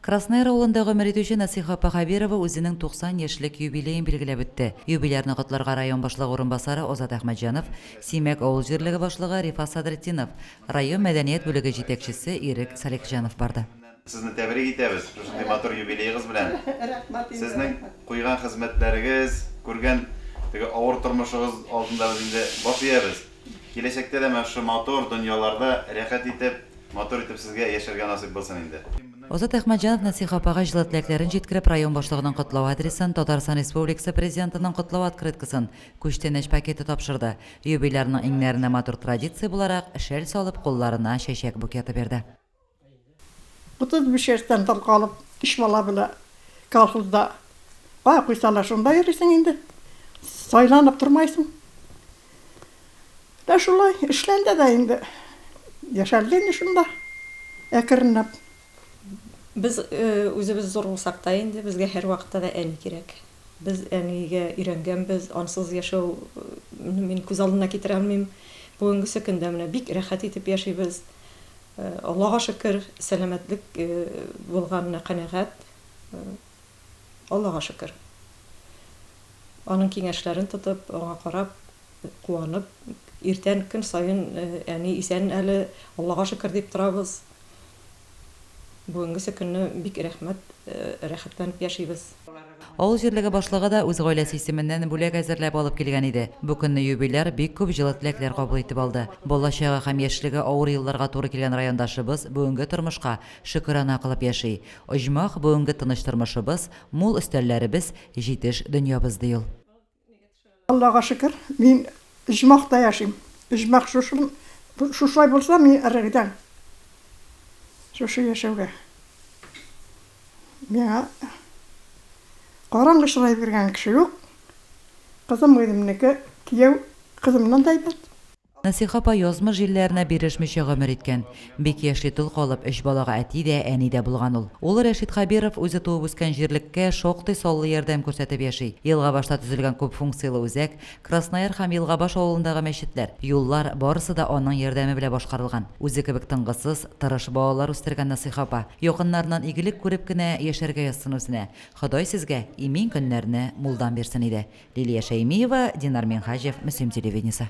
Краснояр авылында гомер итүче Нәсыйха апа Хәбирова үзенең 90 яшьлек юбилеен билгеләп үтте. Юбилярны котларга район башлыгы урынбасары Азат Әхмәтҗанов, Симәк авыл җирлеге башлыгы Рифас Садретдинов, район мәдәният бүлеге җитәкчесе Ирек Салихҗанов барды. Сезне тәбрик итәбез шушындый матур юбилеегыз белән. Сезнең куйган хезмәтләрегез, күргән теге авыр тормышыгыз алдында без инде баш иябез. Киләчәктә дә менә шушы матур дөньяларда рәхәт итеп, матур итеп сезгә яшәргә насыйп булсын инде. Азат Әхмәтҗанов Нәсыйха апага җылы теләкләрен җиткереп, район башлыгының котлау адресын, Татарстан Республикасы Президентының котлау открыткасын, күчтәнәч пакеты тапшырды. Юбилярның иңнәренә матур традиция буларак, шәл салып, кулларына чәчәк букеты бирде. 35 яшьтән тол калып, өч бала белән колхозда кая куйсалар, шунда йөрисең инде. Сайланып тормайсың. Менә шулай эшләнде дә инде. Яшәлде инде шунда әкренләп. Без үзебез зур булсак та инде, безгә һәрвакытта да әни кирәк. Без әнигә өйрәнгәнбез, ансыз яшәү мин күз алдына китерә алмыйм. Бүгенгесе көндә менә бик рәхәт итеп яшибез. Аллага шөкер, сәламәтлек булганына канәгать. Аллага шөкер. Аның киңәшләрен тотып, аңа карап, куанып, иртән көн саен әни исән әле, Аллага шөкер дип торабыз. Бүгенгесе көнне бик рәхмәт, рәхәтләнеп яшибез. Авыл җирлеге башлыгы да үз гаиләсе исеменнән бүләк әзерләп алып килгән иде. Бу көнне юбиляр бик күп җылы теләкләр кабул итеп алды. Балачагы һәм яшьлеге авыр елларга туры килгән райондашыбыз бүгенге тормышка шөкерана кылып яши. Оҗмах, бүгенге тыныч тормышыбыз, мул өстәлләребез, җитеш дөньябыз, ди ул. Аллага шөкер, мин оҗмахта яшим. Оҗмах шушы, шушылай булса, мин рәгдән шушы яшәүгә. Миңа караңгы чырай биргән кеше юк. Кызым үземнеке, кияү кызымнан да әйбәт. Нәсыйха апа язмыш җилләренә бирешмичә гомер иткән. Бик яшьли тол калып, өч балага әти дә, әни дә булган ул. Улы Рәшит Хәбиров үзе туып үскән җирлеккә шактый саллы ярдәм күрсәтеп яши. Елгабашта төзелгән күпфункцияле үзәк, Краснояр һәм Елгабаш авылындагы мәчетләр, юллар, барысы да аның ярдәме белән башкарылган. Үзе кебек тынгысыз, тырыш балалар үстергән Нәсыйха апа. Якыннарыннан игелек күреп кенә яшәргә язсын үзенә. Ходай сезгә имин көннәрне мулдан бирсен иде. Лилия Шәймиева, Динар Минһаҗев, Мөслим телевидениесе.